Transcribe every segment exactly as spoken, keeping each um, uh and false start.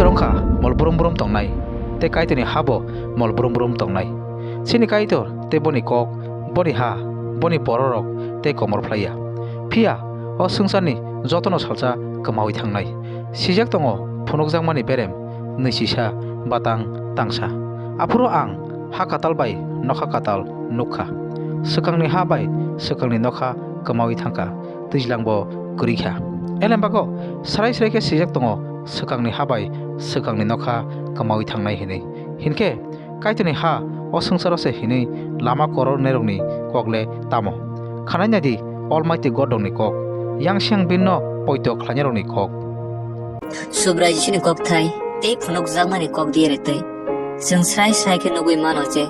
Wngkha mol brum brum tongnai, tei Kaitorni ha bo mol brum brum tongnai. Chini Kaitor tei boni kok, boni ha, boni bororok tei komor phlai ya. Phiya o swngcharni jotono salsa kwmaui thangnai. Sijak tongo phunukjakmani berem, nwisisa, batang, tangsa. Aphuru ang ha katal bai nokha katal nukha. Swkangni ha bai swkangni nokha kwmaui thangkha, twijlangbo kwrwi kha. Elem bago srai srai khe sijak tongo, swkangni ha bai swkangni nokha kwmaui thangnai hinwi. Hinkhe Kaitorni ha o swngcharo se hinwi lama korornairokni kok le tamo? Khanai nai di, Almighty God rokni kok, yang siyang binno poito khlainairokni kok. Subrai Jisuni kokthai tei phunukjakmani kok diyaretwi chwng srai srai khe nugwi mano je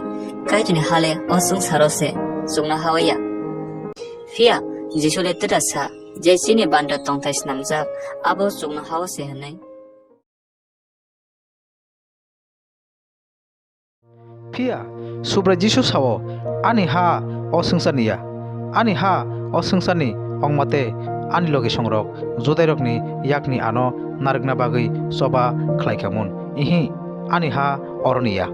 Kaitorni ha le o swngcharo se chukna ha-o ya. Phiya Jisu le twta sa je chini bandra tongthai snamjak abo chukna ha-o se hwnwi. Phiya Subrai Jisu sao, "Ani ha o swngcharni ya. Ani ha o swngcharni wngma tei ani logisongrok Judairokni yakni ano narwkna bagwi choba khlai kha mun. Ihi, ani ha oroni ya."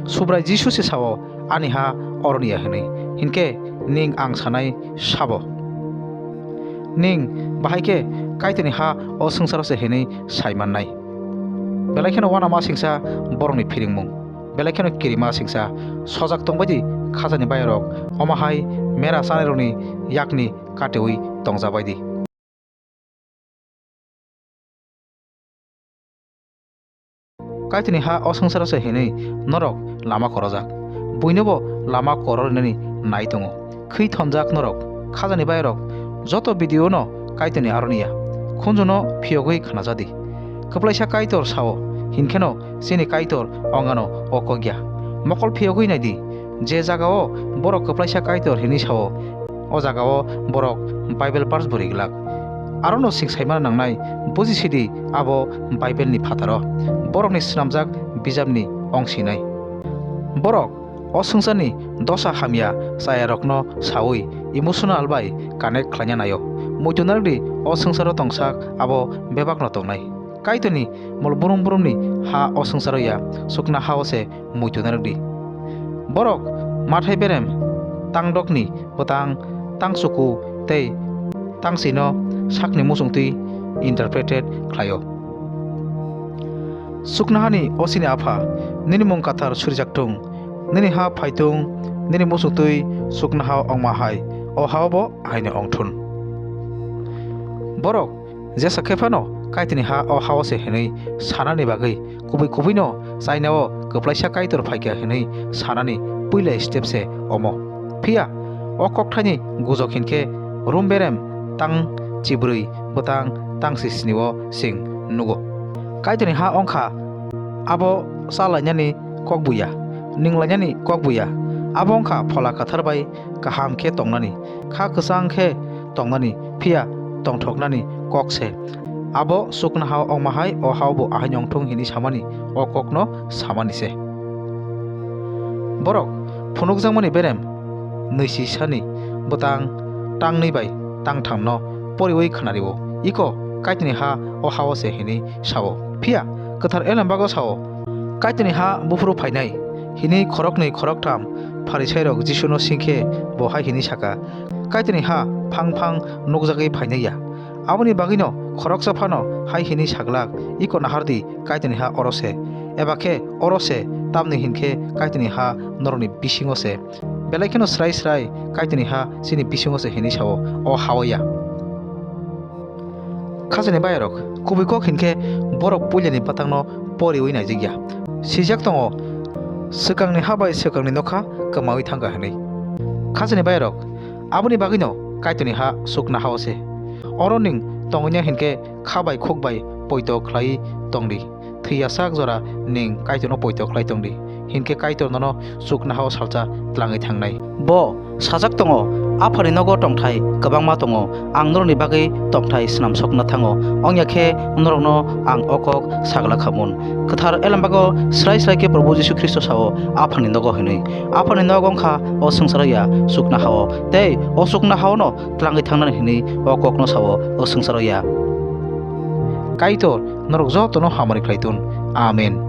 Subrai Jisu se sao, "Ani ha oroni ya," hwnwi. Hinkhe ning ang sanai sabo? Ning bahai khe Kaitorni ha o swngcharo se hwnwi sai mannai. Belai kheno uanama singsa borokni phiringmung, belai kheno kirima singsa sojak tongbai di khajani bayarok, omo hai mera chanairokni yakni kateui tongjabai di. Kaitorni ha o swngcharo se hinwi norok lama korojak. Buinobo lama kororinani nai tongo. Khwi thonjak norok, khajani bayarok, joto video no Kaitorni aroni ya. Khunjuno phiyogwi khnajadi. Kwplaisa Kaitor sao, hinkheno chini Kaitor ongano o kok ya. Mokol phiyogwi naidi. Je jagao borok kwplaisa Kaitor hinwi sao, o jagao borok Bible verse bo ri glak. Arono sing saimano nangnai, buji sidi abo Bible ni phataro, borokni swnamjak bijapni ong sinai. Borok o swngcharni dosa hamya chayarokno saui emotional bai connect khlaina naio. Muitu narwkdi, o swngcharo tongsak abo bebakno tongnai. Kaitorni mol brum brumni ha o swngcharo ya, chukna ha-o se muitu narwkdi. Borok mathai berem, tangdokni bwtang, tangchuku tei tangsino sakni muchungtwi interpreted khlaio. Chuknahani o chini Apha, nini mung kathar surijak thung, nini ha phaitung, nini muchungtwi chuknaha ongma hai, o ha-o bo ahaino ongthun. Borok jesa khe phano Kaitorni ha o ha-o se hinwi sanani bagwi kubui kubuino China-o kwplaisa Kaitor phaikha hinwi sanani puila step se omo. Phiya o kokthaini gujok hinkhe rum berem tang chibrwi bwtang tang sisni-o chwng nugo. Kaitorni ha ongkha abo chalainani kok buya, ninglainani kok buya, abo wngkha Phola Kwthar bai kaham khe tongnani, kha kwchang khe tongnani, phiya tongthoknani kok se. Abo chuknaha-o ongma hai o ha-o bo ahaino ongthung hinwi samani, o kokno samani se. Borok phunukjakmani berem nwisisani bwtang tangnwi bai tangthamno poriui khnario, iko Kaitorni ha o ha-o se hinwi sao. Phiya Kwthar Elembago sao, Kaitorni ha buphuru phainai hinwi khoroknwi khoroktham Pharisairok Jisuno singkhe bo hai hinwi saka, "Kaitorni ha phang phang nukjagwi phainai ya." Aboni bagwino khoroksa phano hai hinwi saglak, "Iko nahardi, Kaitorni ha oro se, eba khe oro se, tamni hinkhe Kaitorni ha norokni bisingo se." Belai kheno srai srai Kaitorni ha chini bisingo se hinwi sao, o ha-o ya. Khajani bayarok, kubui kok hinkhe borok puilani bwtangno poriui naijak ya. Swijak tongo, "Swkangni ha bai swkangni nokha kwmaui thangkha," hinwi. Khajani bayarok, aboni bagwino Kaitorni ha chukna ha-o se. Oro nwng tongwini hinkhe kha bai khuk bai poito khlaiwi tongdi. Thwi yasak jora nwng Kaitorno poito khlai tongdi, hinkhe Kaitor nono chukna ha-o salsa tlangwi thangnai. Bo sajak tongo, "Aphani nogo tongthai kwbangma tongo, ang norokni bagwi tongthai swnamsokna thango, wngya khe norokno ang o kok sagla khamun." Kwthar Elembago srai srai khe Probhu Jisu Khristo sao, "Aphani nogo" hinwi. Aphani nog wngkha o swngcharo ya, chukna ha-o, tei o chukna ha-ono tlangwi thangnani hinwi o kokno sao, o swngcharo ya. Kaitor norok jotono hamari khlai thun. Amen.